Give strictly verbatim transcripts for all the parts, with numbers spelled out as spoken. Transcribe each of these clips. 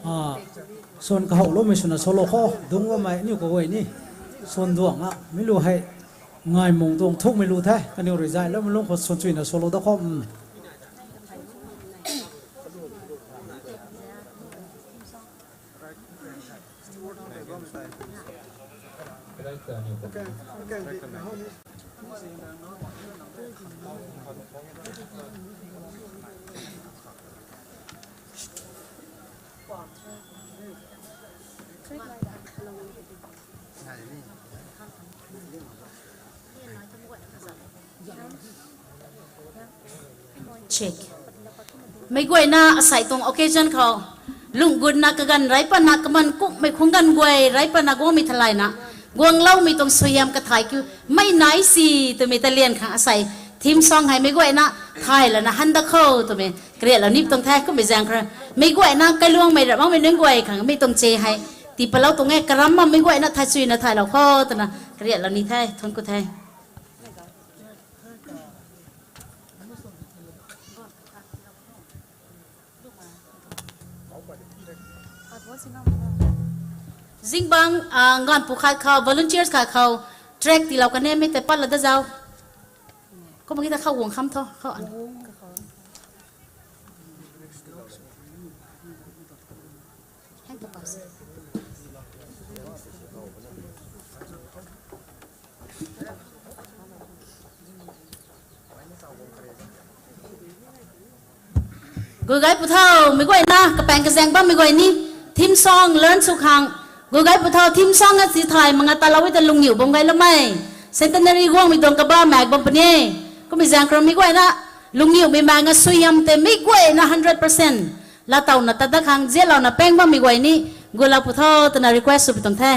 Suan kahouloumei swna solo khou dungc bammei aniu kaguay ni suan duang a mi lu hei ngaimung tuang thukmei lu the. Kaniw rui zayloumei lungc khou suan chuyna solo da khou. Check. Meic guayna asei tuang occasion khou lungh gutna kaganv rei patna kaman kummei khung ganv guay rei patna guangmei thalayna guangloumei tuang suaihiam kathay kiu mei nai si twmei ta lian khang asei theme song hei meic guayna thay lana han da khou twmei kariatlou ni tuang the. Kummei zaeng khou meic guayna kailuangmei ram makmei nunc guay khang mei tuang che hei tii palou tuang e. Karam ma meic guayna thay chuyna thaylou khou twna kariatlou ni the. Thuanc ku the. Zingbangc, ah, nganv pu khat khou volunteers khat khou track tiilou kan e, mei tei pat la da zau. Kum ki ta khou guang kham tho khou an. Gugay puthau meic guayna kapaeng kazaeng bammei guay ni theme song learn sw khang. Gugay puthau theme song a si thay manga talou e ta lungniw bam gayloumei centenary guangmei tuang kaba maek bam puni e. Kummei zaeng khou meic guayna lungniwmei maek a suaihiam tei meic guayna hundred percent laatowna tat dat khang zialouna paeng bammei guay ni gulou puthau twna request sw pi tuang the.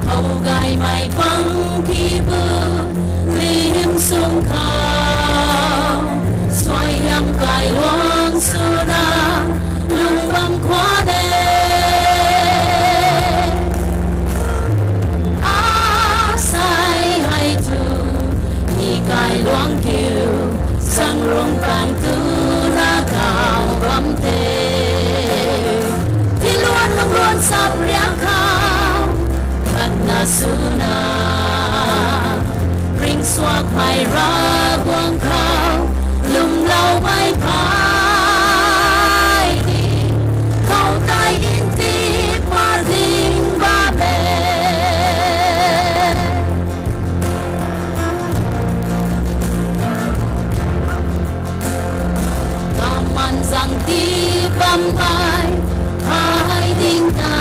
Howgaymei pang ki bu lim sung khou suaihiam kailuang swna lung bam khwan e. Asei hei tu ni kailuang kiu sangrung pang tuna kau bam the. Tiluan lungruan sap riak khou khatna swna ringsuakmei Ravguangc khou lwmloumei phay di khou tei nti pat ding bam e. Kaman zang ti bammei phay ding ta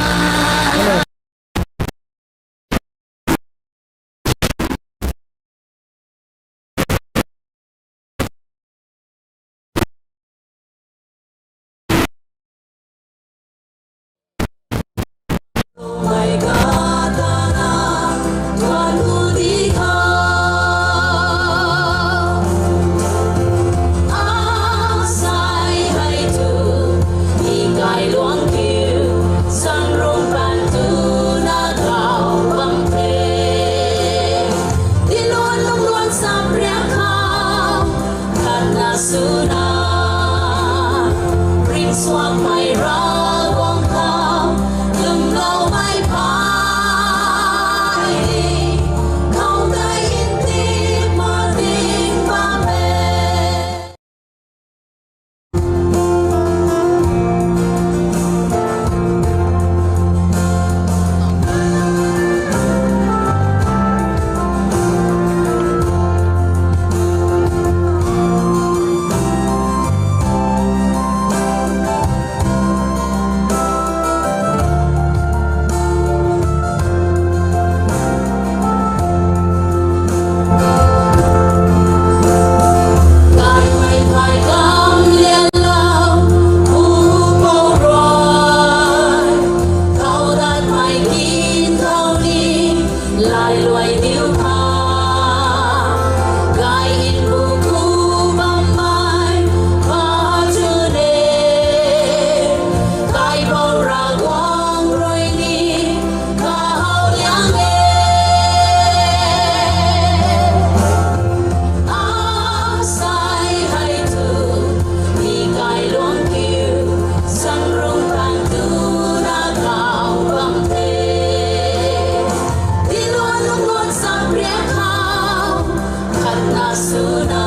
Suna,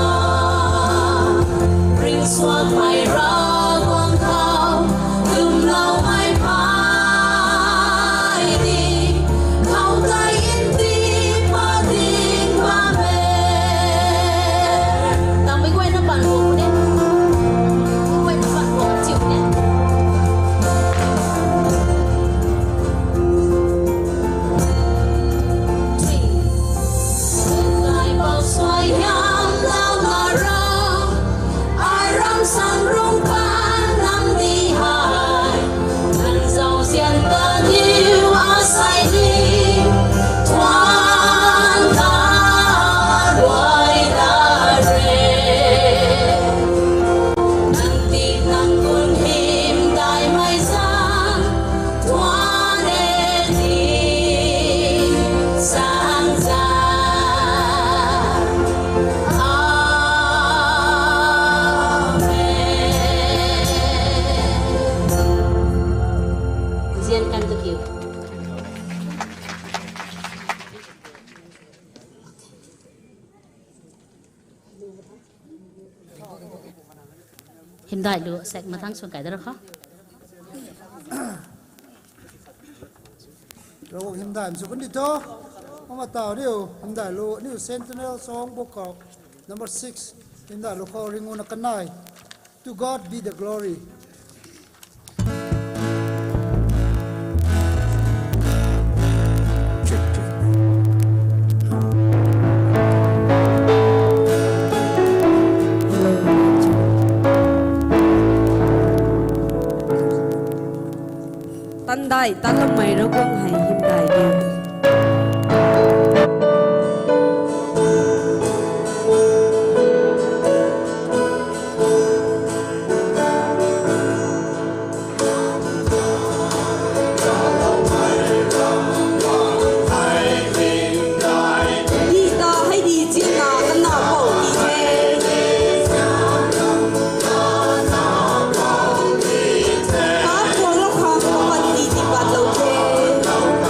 ringsuakmei Ravguangc khou, lwmloumei phay di, khou tei nti pa ding bam e. Tangmei guayna pan guang ne. Guayna pan guang chiu ne. Zian kan tu kiu. Hymdaih lu sek mathang sung kai da ra kho. Ravguangc hymdaih msu kan di tho. Mama tau niu hymdaih lu niu Centennial Song Book khou number six, hymdaih lu khou ringuna kanei. To God be the glory. Tandai, tanlumei Ravguangc hei hymdaih di. Di ta hei di china kana pou di the. Ka kuang lou khang kapat di tipat lou the.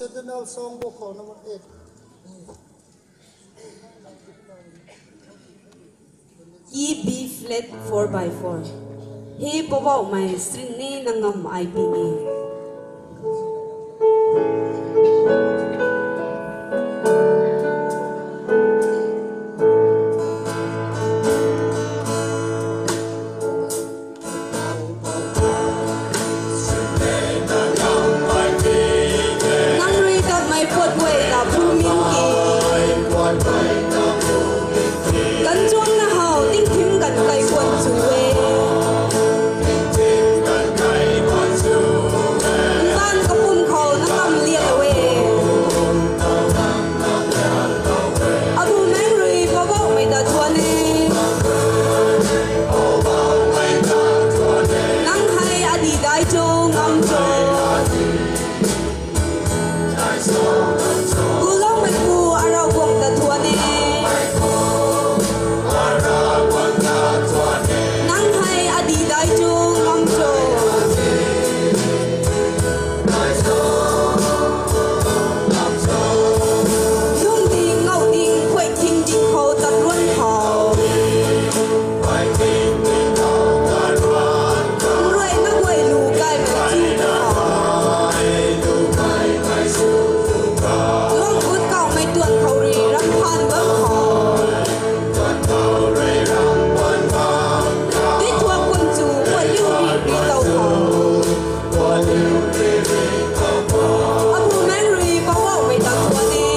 Traditional songbook khou number eight. Key B flat four by four. He Poubauhmei, string ni nang ngam ai pi ni. Nang rui tatmei puat guay ta phu min ki. Kan chuang na how, tingthim kan kai kuan chu e. Ntan kapum khou na kam lian lo e. Abu Meng rui Poubauhmei ta thuan e. Nang hei adi dai cho ngam cho. Guloumeipu Aravguangc ta thuan e. Nang hei adi dai cho ngam cho. Lungding ngau ding khuay thing ding khou tat ruan khou. Nruai na guay lu kai mei chu khou. Luang gut kaumei tuan khou rui ram phaan bam khou. Tei thuak kun chu kuan liu ri ri tau khou. Abu Meng rui Poubauhmei ta thuan e.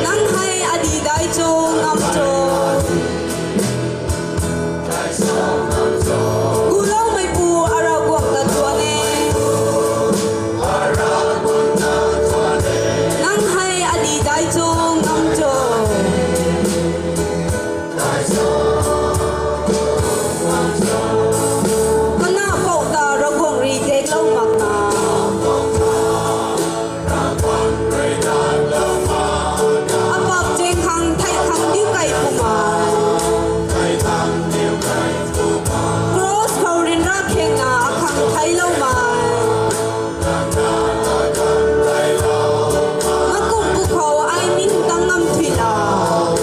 Nang hei adi dai cho ngam cho. Guloumeipu Aravguangc ta thuan e. Nang hei adi dai cho ngam cho. Kana pou ta Ravguangc rui deklou makna. Apap cheng khang thei khang diu kai kumna. Cross khou ryanra khengna akhang theilou mei. Makum pu khou ai ning tang ngam thuilou.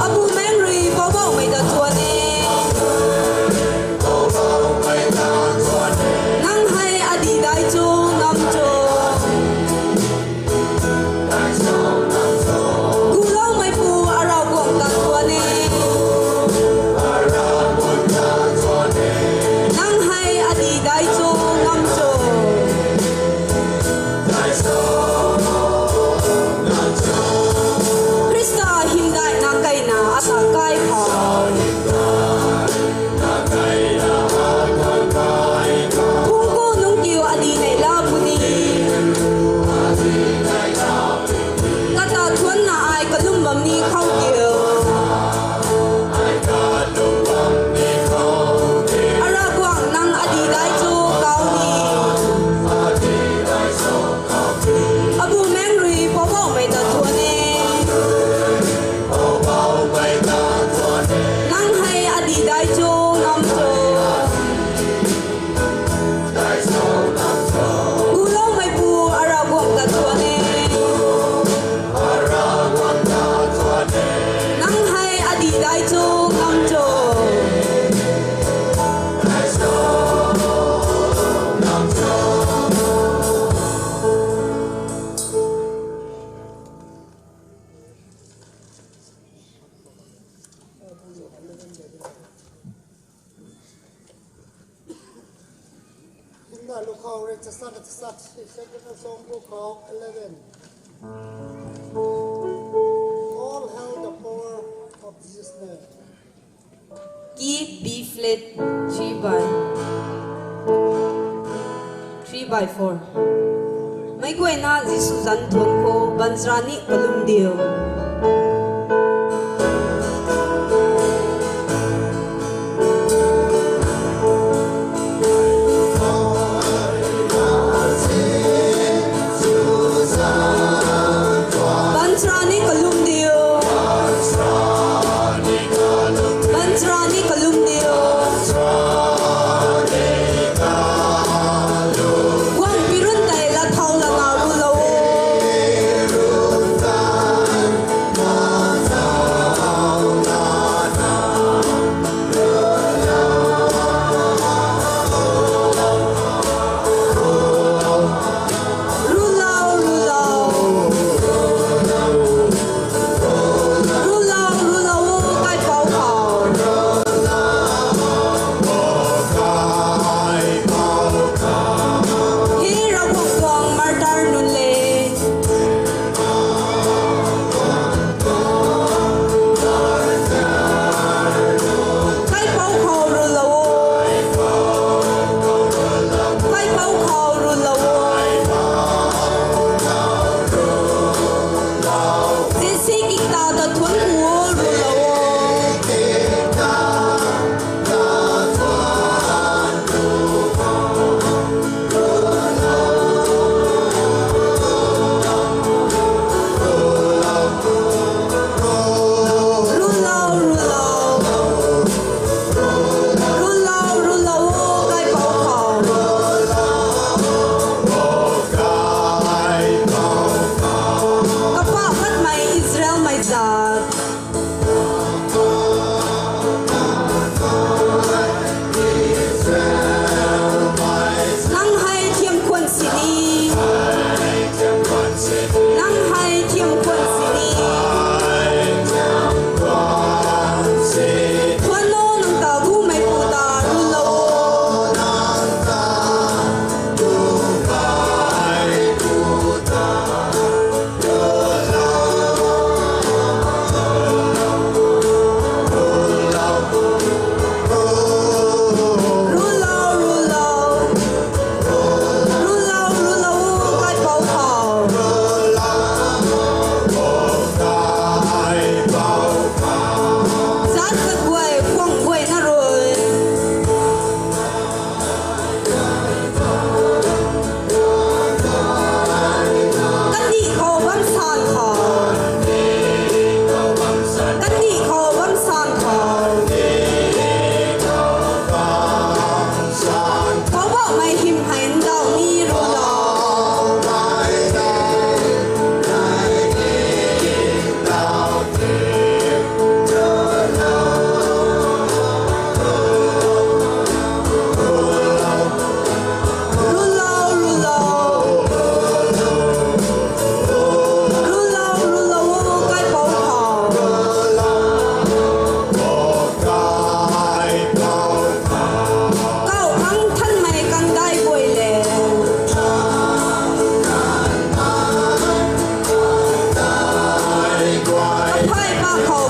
Abu Meng rui Poubauhmei ta thuan e. Nang hei adi dai cho ngam cho. Guloumeipu Aravguangc ta thuan e. Nang hei adi dai cho ngam cho. Khrista hymdaihna kaina ata kai khou. Phungc ku nungc kiu adi nei la puni. Kata thuanna ai kalum bam ni khou kiu. Aravguangc nang adi dai cho kau ni. Abu Meng rui Poubauhmei ta thuan e. Nang hei adi dai cho ngam cho. Guloumeipu Aravguangc ta thuan e. Nang hei adi dai cho ngam cho. Kumna lukhou rui chasat chasat, Second Songbook khou eleven. All hail the power of Jesus' name. Key B flat three by, three by four. Meic guayna Jisu zanc thuanc khou baanchara ni kalum diu. Baanchara ni kalum diu. Baanchara ni kalum diu.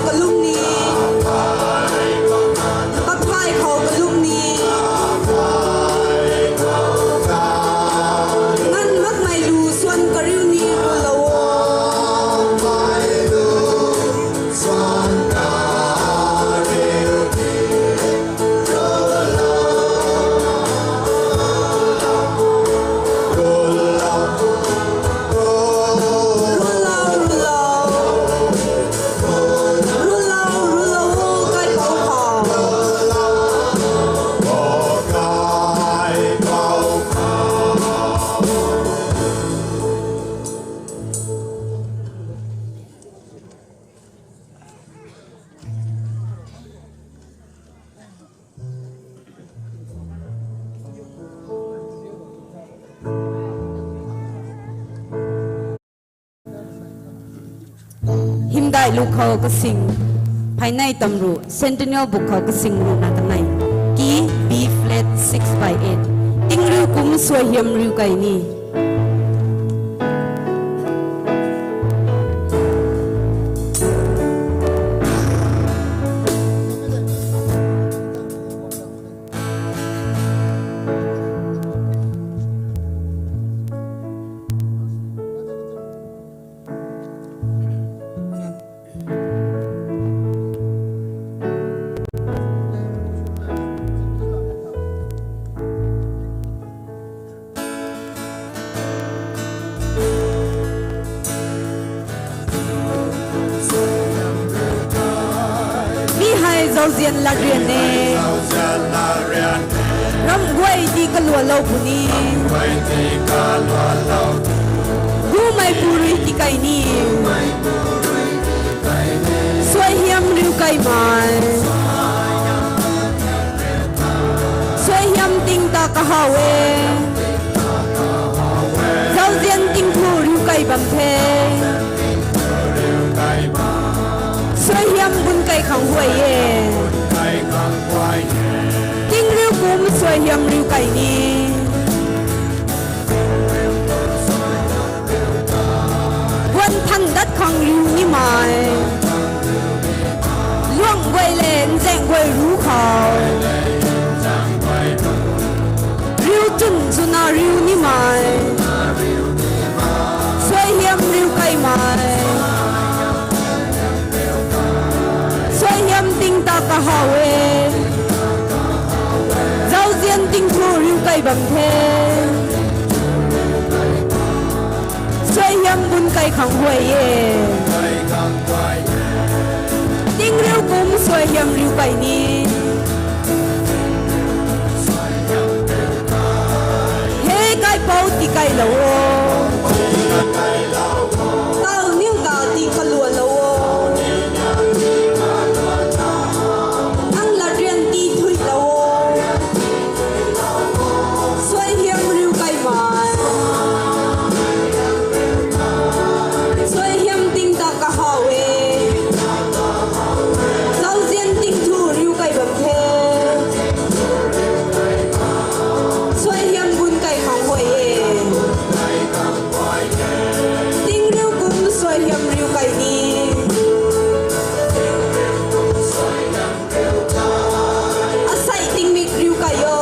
Kalum ni, kaphai khou kalum ni, ngan makmei lu suan kariu ni rulou o. Rulou, rulou. Rulou, rulou, kaipouc khou. Hymdaih lu khou kasing, phaynei tamru, Centennial Book khou kasing ruhna kanei. Key, B flat, six by eight. Tingriu kum suaihiam riu kai ni. Mi hei zauzian latrian e. Ramh guay ti kalualou puni. Gumeipu rui ti kai ni. Suaihiam riu kaimei. Suaihiam ting ta kahaw e. Zauzian tingthu riu kai bam the. Suaihiam bun kai khang huay e. Tingriu kum suaihiam riu kai ni. Guan than dat khang riu nimei. Luang guay le nzaeng guay ru khou. Riu chwn chwna riu nimei. Suaihiam riu kaimei. Suaihiam ting ta kahaw e. Zauzian tingthu riu kai bam the. Suaihiam bun kai khang huay e. Tingriu kum suaihiam riu kai ni. He kaipouc ti kailou o. Tau niw ta ti kalualou o. Nang latrian ti thuilou o. Suaihiam riu kaimei. Suaihiam ting ta kahaw e. Zauzian tingthu riu kai bam the. Suaihiam bun kai khang huay e. Tingriu kum suaihiam riu kai ni. Asei tingmik riu kai o.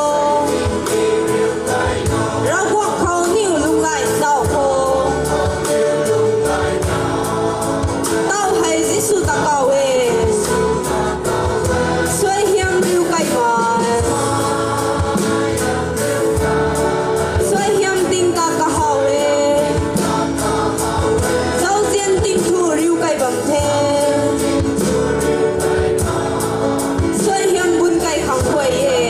Ravguangc khou niw lunghlaic zauh khou. Tau hei Jisu ta kaw e. Suaihiam riu kaimei. Suaihiam ting ta kahaw e. Zauzian tingthu riu kai bam the. Suaihiam bun kai khang huay e.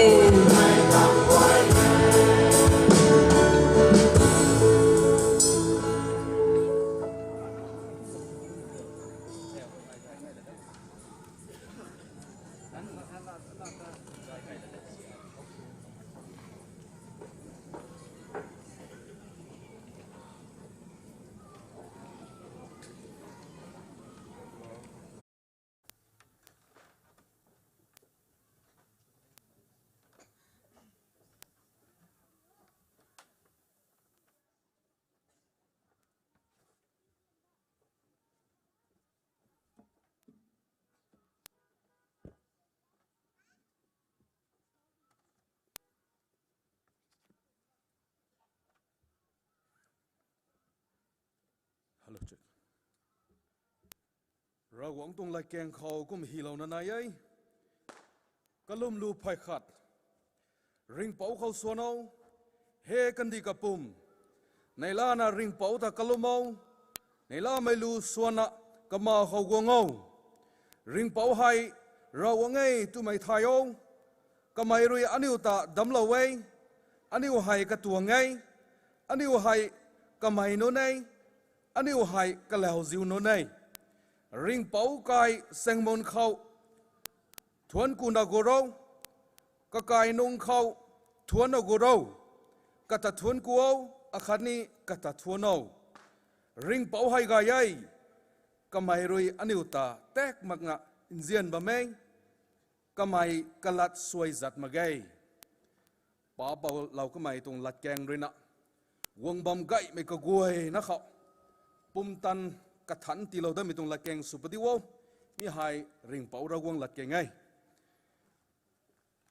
Ravguangc tuang latkaeng khou kum hylouna nai e. Kalum lu phay khat. Ringhpouc khou swan o, he kandih kapwm. Neihlana Ringhpouc ta kalum o, neihlamei lu swanna kama khou guang o. Ringhpouc hei Ravguangc e twmei thay o. Kamei rui aniu ta damclou e. Aniu hei katuang e. Aniu hei kamei nunc e. Aniu hei kalauziu nunc e. Ringhpouc kai sengmun khou thuanc kuna gu ro, kakai nung khou thuanc na gu ro, kata thuanc ku o, akhatni kata thuanc o. Ringhpouc hei gay e, kamei rui aniu ta tak makna nzian bam e, kamei kalat suai zat mak ge. Pa Paul lou kamei tuang latkaeng ruina, guang bam gaymei kaguayna khou, pumtan kathanc tiilou datmei tuang latkaeng sw padiu o, mi hei Ringhpouc Ravguangc latkaeng e.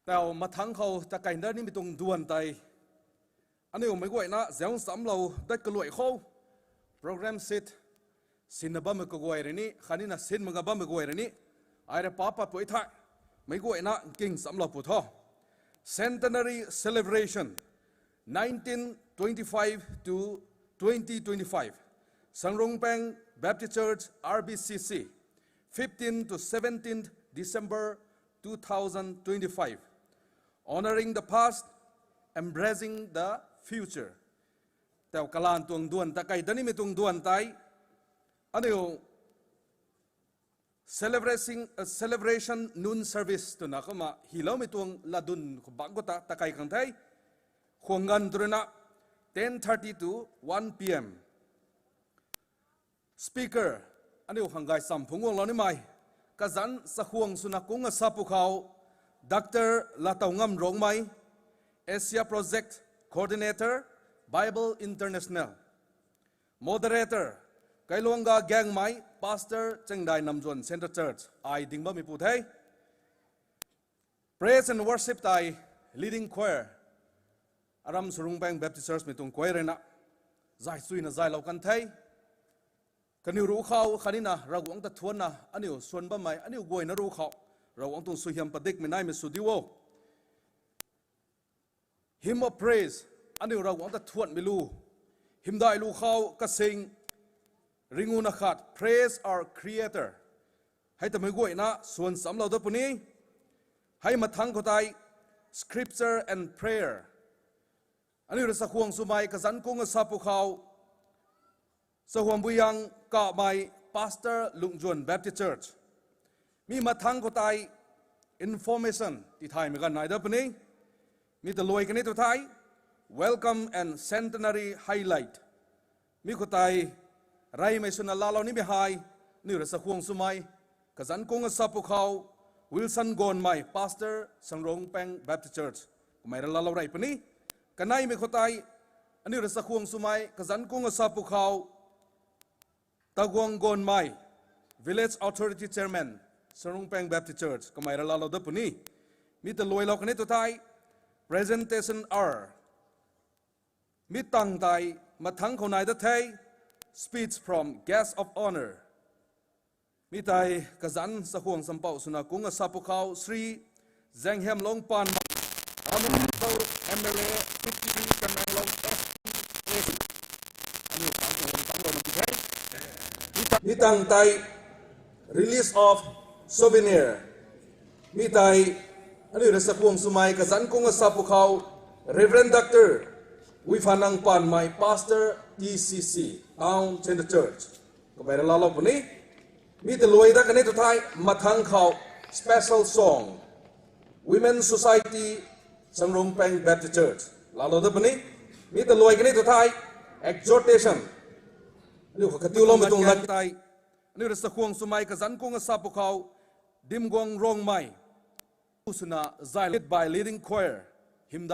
Tau mathangc khou ta kai dat nimei tuang duan tei, aniu meic guayna zauc nchamclou dat kaluai khou, program sheet sinna bammei kaguay rui ni, khatni na sin mak nga bammei guay rui ni, ai rui pa patpui thei, meic guayna nking nchamclou pu tho. Centenary Celebration, nineteen twenty-five to twenty twenty-five, Sangrongpeng Baptist Church, R B C C, fifteenth to seventeenth December two thousand twenty-five. Honoring the past, embracing the future. Tau kalan tuang duan ta kai dat nimei tuang duan tei, aniu Celebrating, uh, celebration noon service twna kumna hyloumei tuang latdyn khou bangc khou ta, ta kai khang the. Khwang ganv tu ruina ten thirty to one P M. Speaker, aniu khang gay cham phungc guanglou nimei, kazanc chakhwang swna kung asa pwkhou, Doctor Latau Ngam Rongmei, Asia Project Coordinator, Bible International. Moderator, Kailuangga Gaengmei, Pastor Chengdai Namzuan Central Church, ai ding bammei pu the. Praise and worship tei, leading choir, aram Sarungpang Baptist Church mei tuang choir ruina, zay chuyna zaylou kan the. Kaniw ruc khou khatni na Ravguangc ta thuanna, aniu swan bammei, aniu guayna ruc khou, Ravguangc tuang suaihiam padikmei naimei sw diu o. Hymn of praise, aniu Ravguangc ta thuanmei lu. Hymdaih lu khou kasing, ringuna khat, Praise Our Creator. Hei ta meic guayna swan nchamclou dat puni. Hei mathangc khou tei, Scripture and Prayer. Aniu rui chakhwang swmei kazanc kung asa pwkhou, Chahuambuiyang Kamei, Pastor Lungjuan Baptist Church. Mi mathangc khou tei information tithaymei ganv nai dat puni. Mi ta luai kanei tu thei, Welcome and Centenary Highlight. Mi khou tei, reymei swna laalou nimei hei, aniu rui chakhwang swmei kazanc kung asa pwkhou, Wilson Gonmei, Pastor Sangrongpang Baptist Church, kamei rui laalou rey puni. Kaneimei khou tei, aniu rui chakhwang swmei kazanc kung asa pwkhou, Taguang Gonmei, Village Authority Chairman, Sangrongpang Baptist Church, kamei rui laalou dat puni. Mi ta luailou kanei tu thei, Presentation Hour. Mi tangv tei mathangc khou nai dat the, Speech from Guest of Honour. Mi tei kazanc chakhwang champouh swna kung asa pwkhou, Shri Zaenghiamlung Panmei, Honourable M L A, Fifty Tamenglong S T A C. Aniu tangv khou tangv lou na pi the. Mi tangv tei, Release of Souvenir. Mi tei, aniu rui chakhwang swmei kazanc kung asa pwkhou, Reverend Doctor Guiphanang Panmei, Pastor T C C, Town Centre Church, kamei rui laalou puni. Mi ta luai dat kanei tu thei, mathangc khou, Special Song, Women Society, Sangrongpang Baptist Church, laalou dat puni. Mi ta luai kanei tu thei, Exhortation. Aniu khou katiuloumei tuang lat tei, aniu rui chakhwang swmei kazanc kung asa pwkhou, Dimguang Rongmei, swna zay, led by leading choir,